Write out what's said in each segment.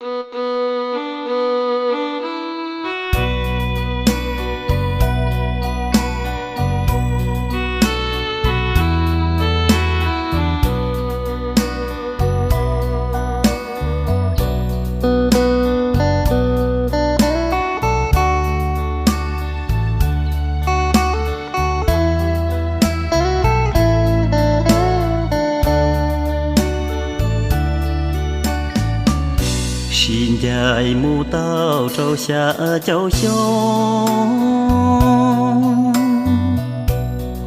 Sib ncaim mus tau rau xya caum xyoo,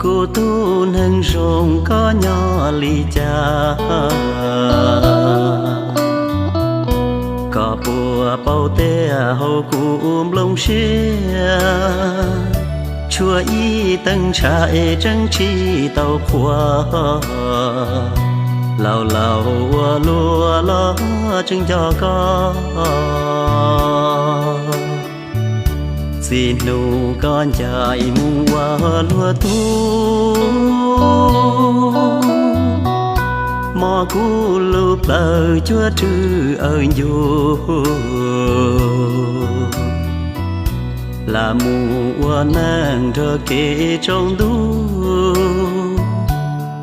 kuv tus neeg zoo koj nyob li cas? Koj puas paub tias hauv kuv nplooj siab, tshuav ib teev ntshav es tseem tsis tau qhuav. Laus laus ua luaj los tseem nco koj. Txij hnub koj ncaim mus ua luag tug, mob kuv lub plawv cuab rwg awv ncuj. Lam mus ua neej nrog kev tsaus ntuj,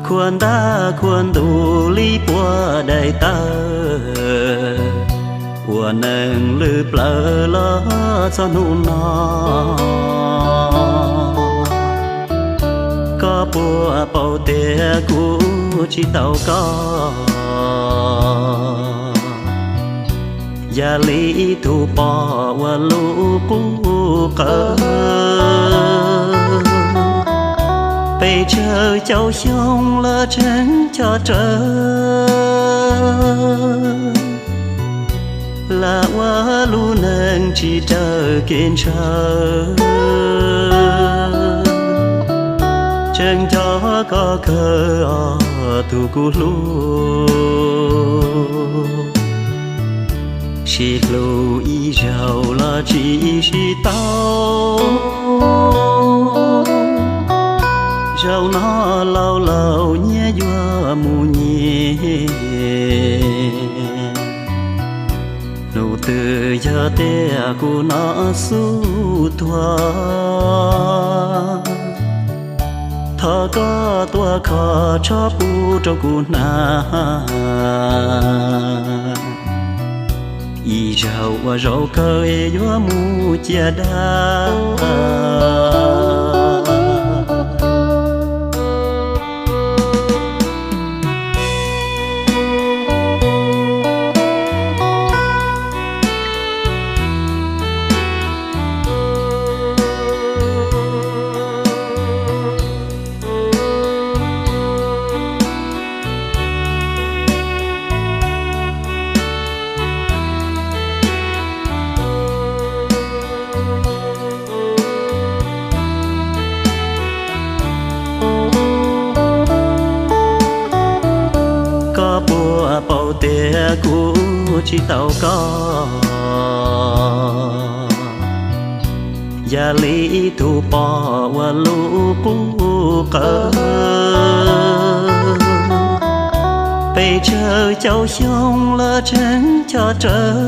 khuam ntab khuam ntuj li puag daim tawv, ua neej lwm plawv los txog hnub no. Koj puas paub tias kuv tsis tau koj, yam li ib tug poj ua lub qub qawv, pes tsawg caum xyoo los tseem coj rawv. Lam ua lub neej tsis raws kev ntshaw, tseem nco koj kawg os tus kuv hlub. Sib hlub ib zaug los tsis sib tau, zaum no laus laus nyias yuav mus nyias. Hnub twg yog tias kuv no xub tuag, thov koj tuaj kho tshob pub rau kuv hnav, ib zaug ua zaum kawg yuav mus ciaj dab. Koj puas paub tias kuv tsis tau koj, yam li ib tug poj ua lub qub qawv, pes tsawg caum xyoo los tseem coj rawv.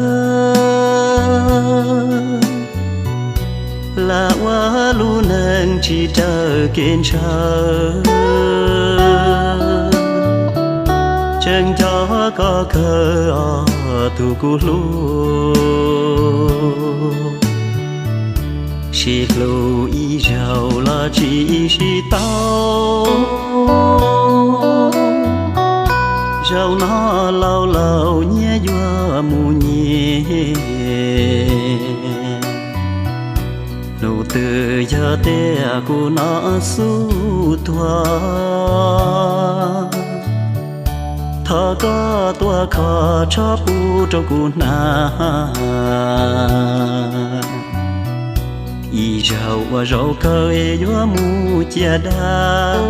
Lam ua lub neej tsis raws kev ntshaw, tseem nco koj kawg os tus kuv hlub. Sib hlub ib zaug los tsis sib tau, zaum no laus laus nyias yuav mus nyias. Hnub twg yog tias kuv no xub tuag, thov koj tuaj kho tshob pub rau kuv hnav, ib zaug ua zaum kawg yuav mus ciaj dab.